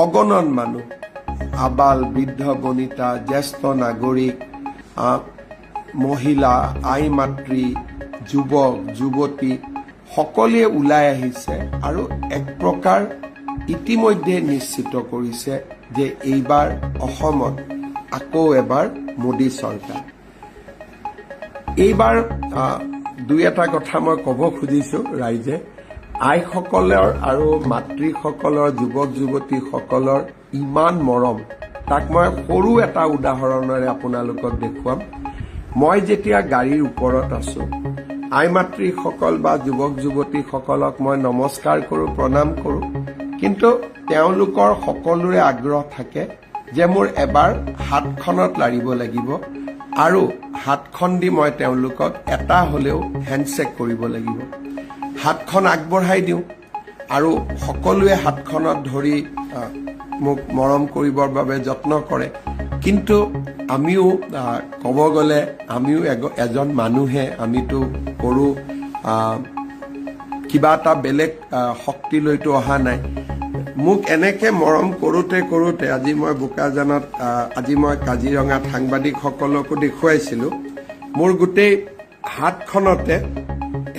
অগণন মানুহ, আবাল বৃদ্ধ বনিতা, জ্যেষ্ঠ নাগৰিক, মহিলা, আই মাতৃ, যুৱক যুৱতী সকলোৱে ওলাই আহিছে আৰু এক প্ৰকাৰ ইতিমধ্যে নিশ্চিত কৰিছে যে এইবাৰ অসমত আকৌ এবাৰ মোদী চৰকাৰ। এইবাৰ দুই এটা কথা মই ক'ব খুজিছোঁ। ৰাইজে, আইসকলৰ আৰু মাতৃসকলৰ, যুৱক যুৱতীসকলৰ ইমান মৰম, তাক মই সৰু এটা উদাহৰণেৰে আপোনালোকক দেখুৱাম। মই যেতিয়া গাড়ীৰ ওপৰত আছো, আই মাতৃসকল বা যুৱক যুৱতীসকলক মই নমস্কাৰ কৰোঁ, প্ৰণাম কৰোঁ, কিন্তু তেওঁলোকৰ সকলোৰে আগ্ৰহ থাকে যে মোৰ এবাৰ হাতখনত লাৰিব লাগিব আৰু হাতখন দি মই তেওঁলোকক এটা হ'লেও হেণ্ডশ্বেক কৰিব লাগিব। হাতখন আগবঢ়াই দিওঁ আৰু সকলোৱে হাতখনত ধৰি মোক মৰম কৰিবৰ বাবে যত্ন কৰে। কিন্তু আমিও ক'ব গ'লে আমিও এজন মানুহে, আমিতো কৰোঁ, কিবা এটা বেলেগ শক্তি লৈতো অহা নাই। মোক এনেকে মৰম কৰোঁতে কৰোঁতে আজি মই বোকাজানত, আজি মই কাজিৰঙাত সাংবাদিকসকলকো দেখুৱাইছিলোঁ, মোৰ গোটেই হাতখনতে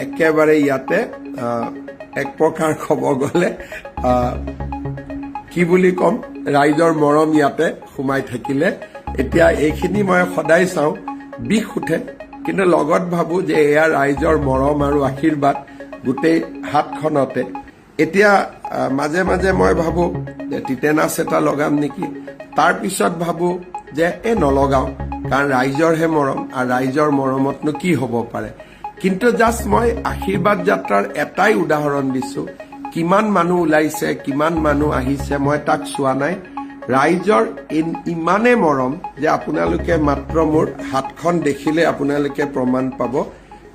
একেবাৰে ইয়াতে এক প্ৰকাৰ ক'ব গ'লে কি বুলি ক'ম, ৰাইজৰ মৰম ইয়াতে সোমাই থাকিলে। এতিয়া এইখিনি মই সদায় চাওঁ, বিষ উঠে, কিন্তু লগত ভাবোঁ যে এয়া ৰাইজৰ মৰম আৰু আশীৰ্বাদ গোটেই হাতখনতে। এতিয়া মাজে মাজে মই ভাবোঁ যে টিটেনাছ এটা লগাম নেকি, তাৰপিছত ভাবোঁ যে এই নলগাওঁ, কাৰণ ৰাইজৰহে মৰম আৰু ৰাইজৰ মৰমতনো কি হ'ব পাৰে। কিন্তু জাষ্ট মই আশীৰ্বাদ যাত্ৰাৰ এটাই উদাহৰণ দিছোঁ। কিমান মানুহ ওলাইছে, কিমান মানুহ আহিছে, মই তাক চোৱা নাই। ৰাইজৰ ইমানে মৰম যে আপোনালোকে মাত্ৰ মোৰ হাতখন দেখিলে আপোনালোকে প্ৰমাণ পাব।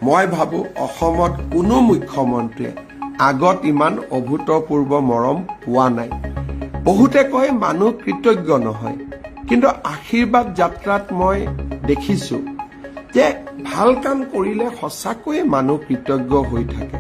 মই ভাবোঁ অসমত কোনো মুখ্যমন্ত্ৰীয়ে আগত ইমান অভূতপূৰ্ব মৰম পোৱা নাই। বহুতে কয় মানুহ কৃতজ্ঞ নহয়, কিন্তু আশীৰ্বাদ যাত্ৰাত মই দেখিছো যে ভাল কাম কৰিলে সঁচাকৈয়ে মানুহ কৃতজ্ঞ হৈ থাকে।